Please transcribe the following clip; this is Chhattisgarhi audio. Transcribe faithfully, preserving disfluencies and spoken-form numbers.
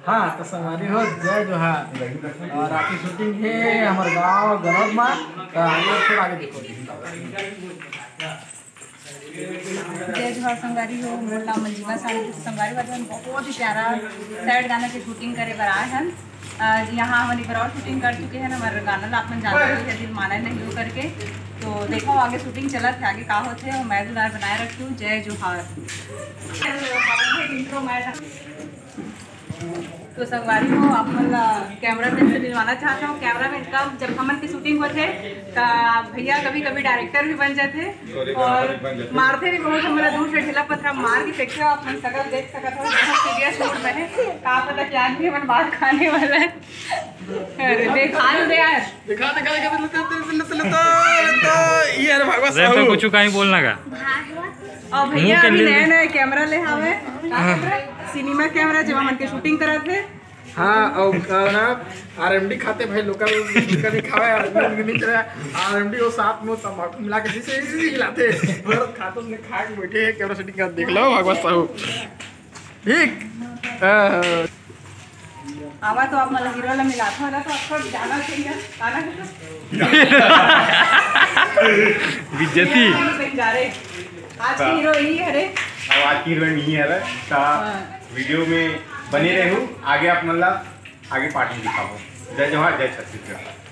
हाँ, तो संगवारी हो, जय जोहार। और राती shooting हे हमर गांव गनौद मा, तो आगे, थोड़ा आगे देखो। जय जोहार संगवारी हो, मोर नाम मंजिमा साहू। संगवारी हो, आज हम बहुत ही प्यारा sad गाना के shooting करे बर आए हन। अ, यहाँ हमन एक बार और shooting कर चुके हैं हमारे गाना ला, आप मन जानते हो, दिल माना नहीं हो करके। तो देखो आगे shooting चलत है, आगे का होथे, और मैं दुलार बनाए रखती हूँ। जय जोहार। Intro मैं तो संगवारी हो, आप मन ला camera man से मिलवाना चाहता हूँ। Camera man का जब हमन की shooting होथे, त भैया कभी-कभी director भी बन जाथे और मारथे भी बहुत। हमारा दूर से ढेला पथरा मार के फेंकथे, आप मन सकल देख सकत हो, बहुत serious mood में है। का पता क्या आदमी मन मार खाने वाला है। अरे, देखा दे यार। दिखा, दिखा, दिखा, ले, ले, ले, ले, ले, ले, ले, ये अरे भगवान रैम पे साहू। कुछ कहीं बोलना का? और भैया मुंह के अभी लिए नया नया camera ले हावे, का हाँ। Camera? Cinema camera, जब हमन के shooting करत हे। हाँ, और का ना, RMD खाते भाई, local, local ही खावे, RMD नहीं चले, RMD वो साथ में तंबाकू मिला के जैसे, जैसे हिलाते, भरत खाते उसने खा के बैठे हैं, camera setting कर देख लो, भगवान साहू। ठीक। हाँ। आवा तो आप मन हीरो ला मिलात हो ना, तो आपको जाना चाहिए। आना है तो। बेइज्जती। जा रहे। आज की हीरो यही है रे। अब आज की हीरोइन यही है रे। ता हाँ। Video में बने रहू, आगे आप मन ला आगे part में दिखाबो। जय जोहार, जय छत्तीसगढ़।